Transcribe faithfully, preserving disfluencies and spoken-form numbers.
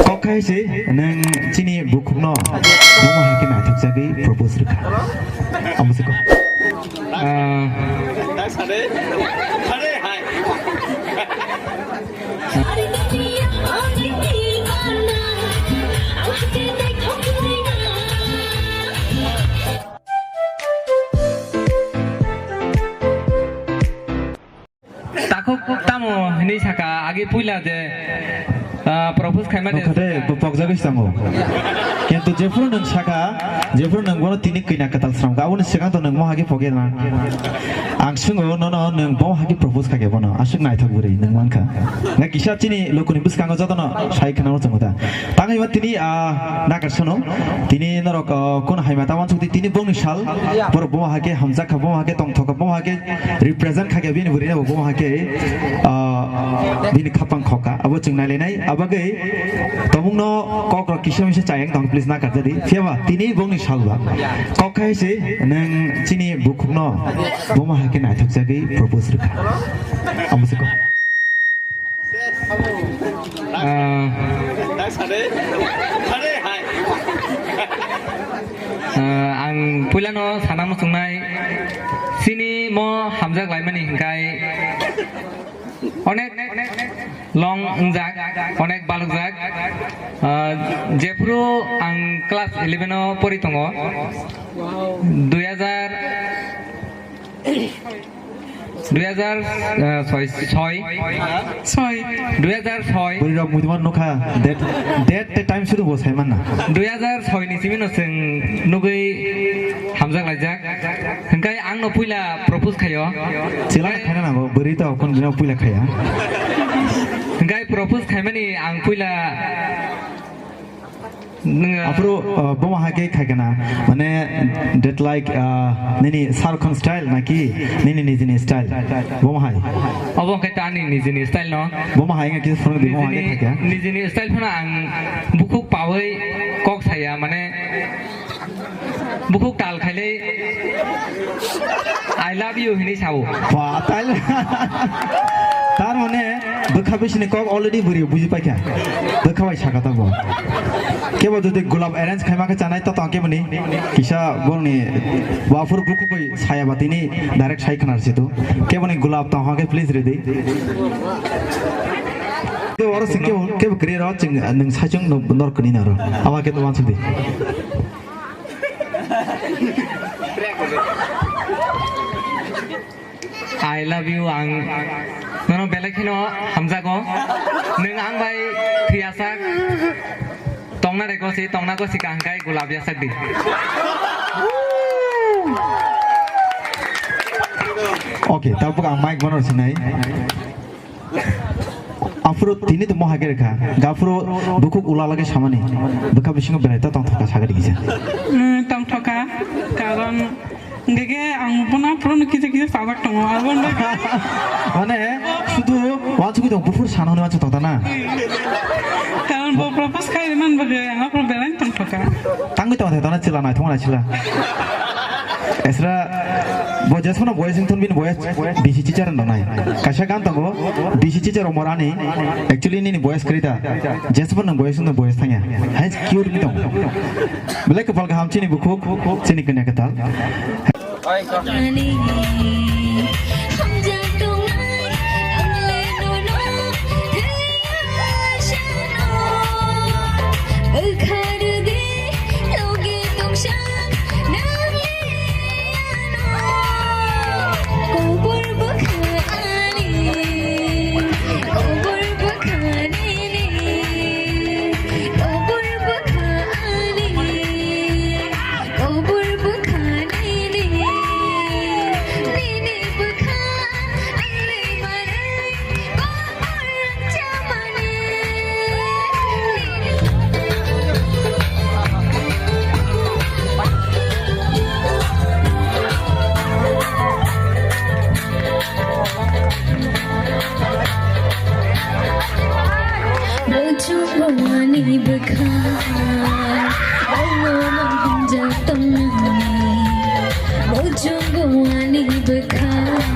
Kok khai se nwng chini bukhukno buma hai khe naithok jagwi propose rwkha. Amo se kok. Ah. Takhuk tamo hinwi saka, agi puila je, ah, propose khaima je. Nokha de, bo pokjagwi tongo. Kintu jephuru nwng saka, jephuru nwng bono tini kina kwtal sramkha, aboni swkang to nwng mo hagi pogya na. Ang swngo, nono nwng bo hagi propose kha khe bono, aswk naithok bwrwi nwng mankha. Na kisa chini lokoni bwskango jotono sai khna rw chwngo ta. Tangwi ma tini, ah, nakarsono, tini norok, ah, kun hai ma ta wansuk di, tini bongni sal, borok bo hake hamjak kha, bo hake tongthok kha, bo hake represent kha khe bini bwrwi rok bo hake, ah, bini khapang khok kha, abo chwng nai lai nai, abagwi tomungno kok rok kisa misa chayang tong, please na karja di, phiya ba tini bongni sal ba, kok khai se nwng chini bukhukno bo hake naithok jagwi propose rwkha, amo se kok. Ah. Ah, ang puilano sana muchungnai, chini mo hamjak laimani hinkhai onek long wngjak, onek balokjak. Ah, jephuru ang class eleven o pori tongo, dui hajar Dui hajar, eh, soi, soi. Soi. Dui hajar soi. Bwrwi rok muitu mano nukha. Date, date tei time sudu bo sai manna. Dui hajar soi ni simi no chwng nugwi hamjak laijak. Hingkai ang no puila propose khaio. Chila khaina nango, bwrwi to kon dino puila khaya. Hingkai propose khaimani ang puila Nwngo. Aphuru, uh, bomo hai khe khai kana, mane, that like, uh, nini Shahrukh Khan style naki nini nijini style? Bomo hai. Obo khe ta ani nijini style no. Bomo hai nge kisa phone di, bomo hai khe khai kha. Nijini style phano ang bukhuk pawi kok saya, mane, bukhuk tal khailai, "I love you" hinwi sao. Ba, tal. Tar mane, bwkha bisini kok already bwrwi buji paikha. Bwkha bai saka ta bo. Kebo jodi gulab arrange khaima khe chanai to tong keboni. Kisa bongni bo aphuru bukhuk bai saya batini direct sai khnar situ. Keboni gulab tong hake please ready. Oro se kebo, kebo kre ro ching nung saichung nor kani naro. Ama khe to wansuk di. I love you, ang nono belai kheno hamjago. Nwng ang bai thwiyasak tongna rego si, tongna go si kaham kai gulab yasak di. Okay, tabuk ang mic bono sinai. Aphuru tini to mohai khe rwkha. Gaphuru bukhuk ula lage samani. Bwkha bisingo berai ta tongthokha sagadi kisa. Hmm, tongthokha. Karon hingke ang bono aphuru no kisa kisa sajak tongo. Aboni bagwi mane, sudu wansugwi tong buphur sana hwnwi wansuk tongtana. Karon bo propose khai man bagwi ang aphuru berai tongthokha. Tangwi tongthokha tana chila naithok naisila. Esra bo jesmano boys wngthon bini boys bisi chichar wng nai. Kaisa gan tongo bisi chichar omor ani. Actually nini boys krita. Jesmano boys wngthon boys thangya. Hai cute ni tong. Belai kwpal kaham chini bukhuk, chini kanya kwtal. Bochungo ani bwkha, omo no hamjak tongnani. Bochungo ani bwkha.